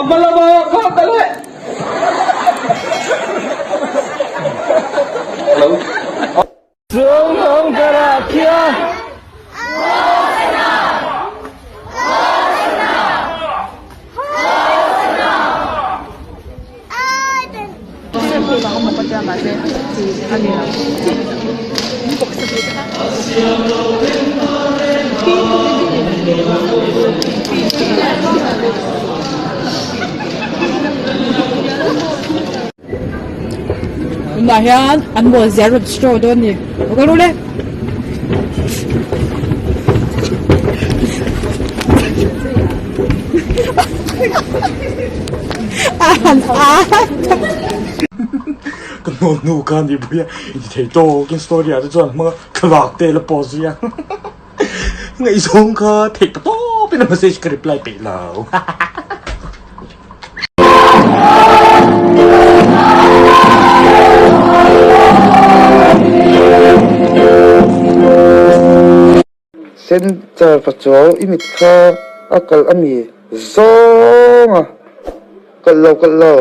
A hma lama kha ka leh. Hello. Chung hawng karah khian. Tunah hian an mawl zia rawn show dawn a ni lo kal ru le. Ka hnu hnu khan i buia inti thei tawkin story ah te chuan hmanga thlalak te la post zui a ngaihzawng kha theih ta tawp in a message ka reply peih lo. Center pachuau i mit kha a kalh a mi zawng a kalh lo kalh lo.